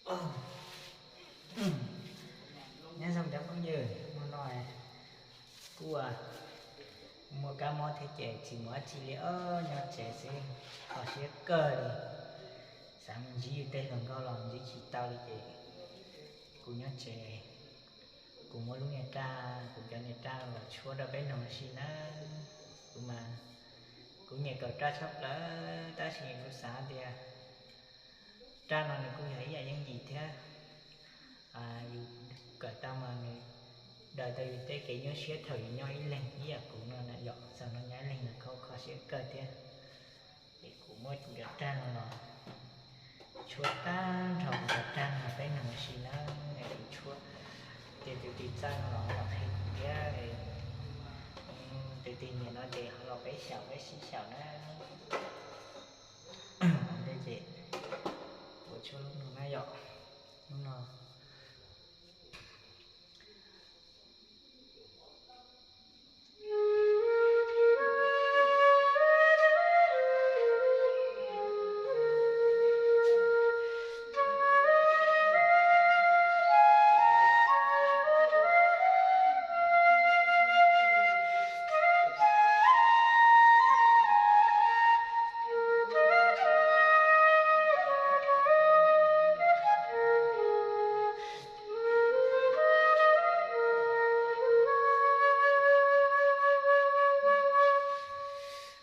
Nyob zoo cov phooj ywg, hmo no kuj muaj kab mob thiab ces tsis mus dab tsi li os, nyob tsev xwb, kho siab kawg li. Xav mus ntsib yus tej hluas nkauj los ntsib tsis tau li ces kuv nyob tsev, kuv muab lub niag raj, kuv cov niag raj los tshuab rau peb mloog ua si na. Kuv mas kuv nyiam kawm raj tshaj plaws tab sis kuv xav tias raj no nws kuj yog ib yam yooj yim thiab. Yus kawm tau mas nws daws tau yus tej kev nyuaj siab thaum yus nyob ib leeg ib yam kuv no na yom, txog no nyob ib leeg los kho kho siab kawg thiab. Ces kuv muab kuv cov raj no los tshuab tag nrho kuv cov raj no peb mloog ua si na. Kuv tshuab ces tus tis txawj no los los qhia kuv thiab. Tus tis nyiam no ces ho los peb xyaum peb sib xyaum na. Ua ntej ces kuv tshuab lub no na yom, lub no.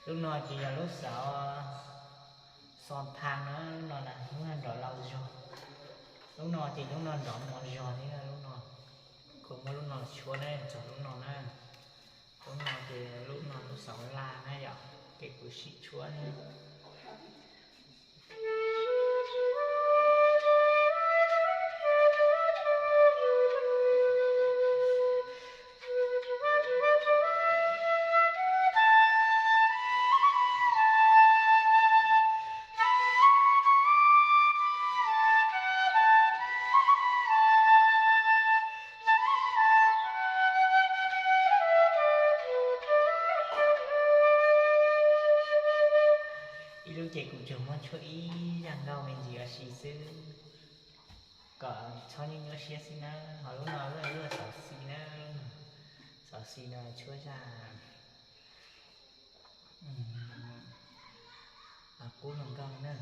Lub no ces yog lub xauv xo tha na, lub no na, lub no nrov lau zog. Lub no ces lub no nrov mos zog thiab lub no. Kuv muab lub no tshuab na, txog lub no na. Lub no ces lub no lub xauv la na yom, ces kuv sim tshuab na. Ib lub ces kuv tsuas muab tshuab ib zaj nkauj me ntsis ua si xwb, kom txhob nyuaj nyuaj siab xwb na. Ho lub no lub xauv xi na, xauv xi no tshuab zaj qub hluas nkauj na.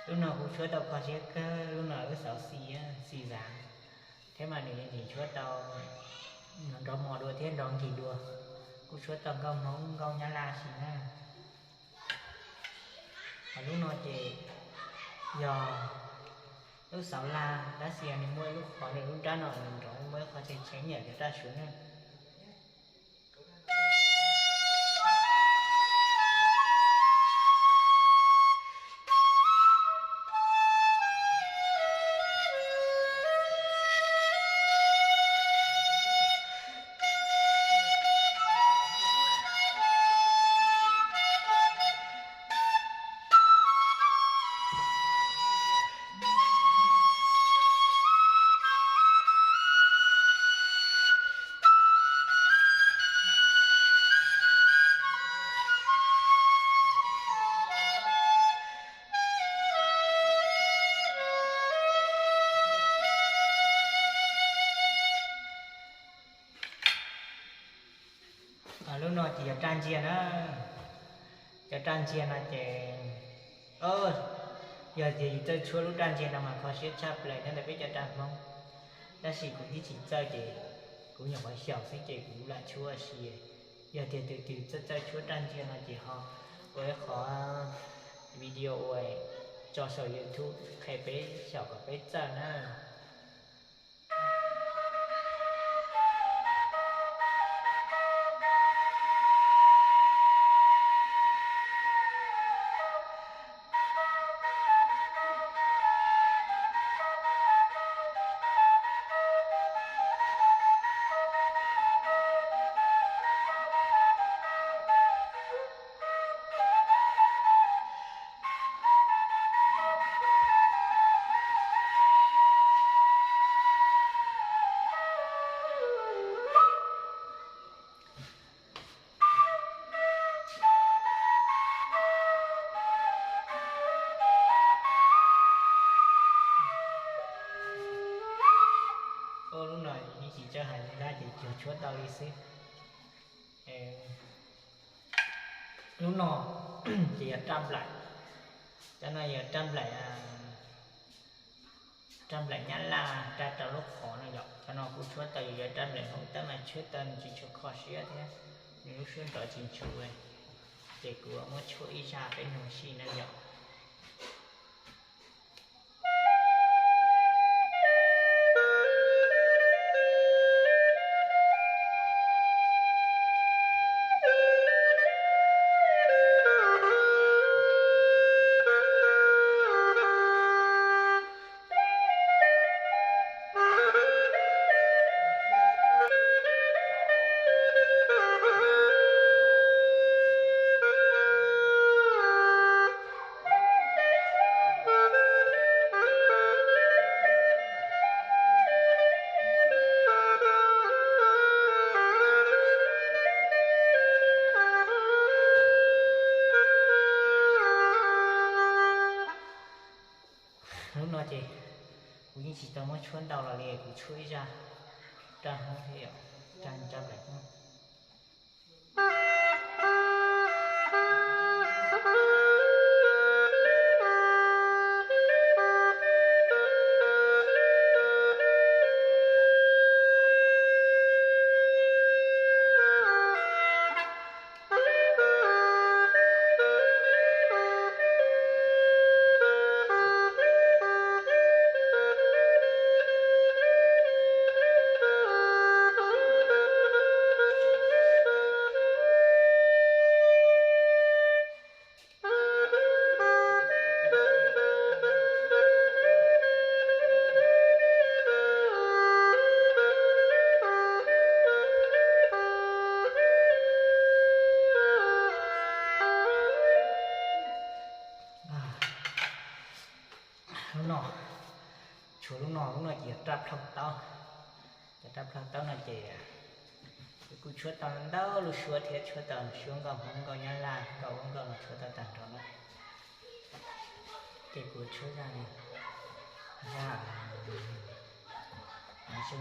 Lub no kuv tshuab tau kho siab kawg, lub no lub xauv xi, xi zav, thiab mas nws yeej tseem tshuab tau nrov mos dua thiab nrov nkig dua, kuj tshuab tau nkauj Hmoob nkauj Nyab Laj si na. Ho lub no ces yog lub xauv la, tab sis nws muaj ib lub qhov, nws lub nrab no nws nrov muaj ib qho tseem tseem yam cov raj suav na. Lub no ces yog raj ntsia na. Cov raj ntsia no ces Os, yog tias yus txawj tshuab lub raj ntsiag no mas kho siab tshaj plaws nyob ntawm peb cov raj Hmoob. Tab sis kuv twb tsis txawj ces kuv nyuam qhuav xyaum xwb ces kuv lam tshuab ua si. Yog tias tus twg txawj txawj tshuab raj ntsiag no ces ho ua ib qhov video uas tso saum YouTube qhia peb xyaum kom peb txawj na. Lub no yeej tsis txawj hais li ntag ces tsuas tshuab tau li xwb. Lub no ces yog raj nplaim, cov no yog raj nplaim, raj nplaim Nyab Laj raj rau lub qhov no yom. Cov no kuv tshuab tau yog raj nplaim Hmoob tab mas tshuab tau nws tsis tshua kho siab thiab nws lub suab nrov tsis ntxhov, ces kuv muab tshuab ib zaj peb mloog sij na yom. Lub no ces kuv yeej tsis tau muab tshuab ntau los li, kuv tshuab ib zaj raj Hmoob thiab yom, raj nplaim Hmoob. Lub no, tshuav lub no, lub no ces yog raj plhaub taub. Cov raj plhaub taub no ces kuv tshuab tau ntau lub suab thiab, tshuab tau suab nkauj Hmoob, nkauj Nyab Laj, nkauj ub nkauj no tshuab tau tag nrho na. Ces kuv tshuab zaj, zaj,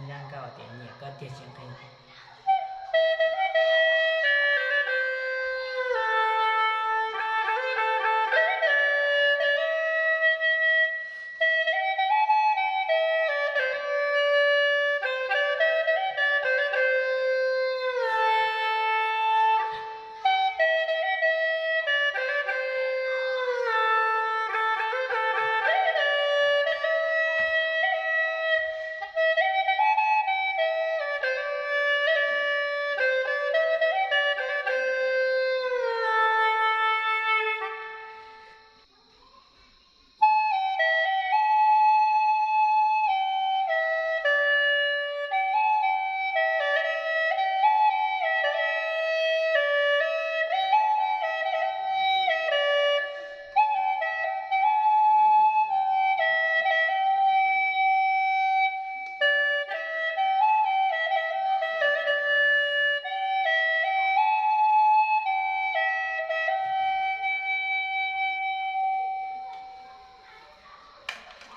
zaj nkauj tias nyiam koj tiag tsis nqhis.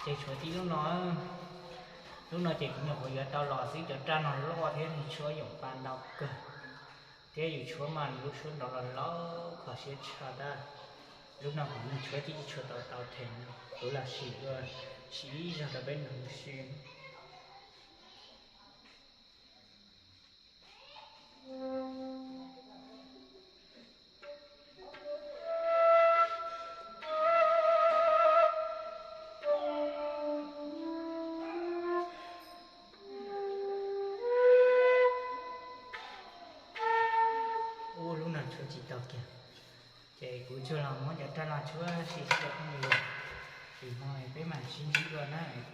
Ces tshuav tib lub no, lub no ces kuv nyuam qhuav yuav tau los xwb, cov raj no loj thiab nws tshuab yoom pa ntau kawg, thiab yus tshuab mas nws lub suab nrov los laus kho siab tshaj tag. Lub no kuv noj tshuab tib tshuab tau tau them, kuv los sim ua, sim ib zog rau peb nrog si. Ub, lub no tshuab tsis tau kiag, ces kuv tsuas los muab cov raj no tshuab si xwb os phooj ywg. Tsis hmo peb mam sib ntsib dua na.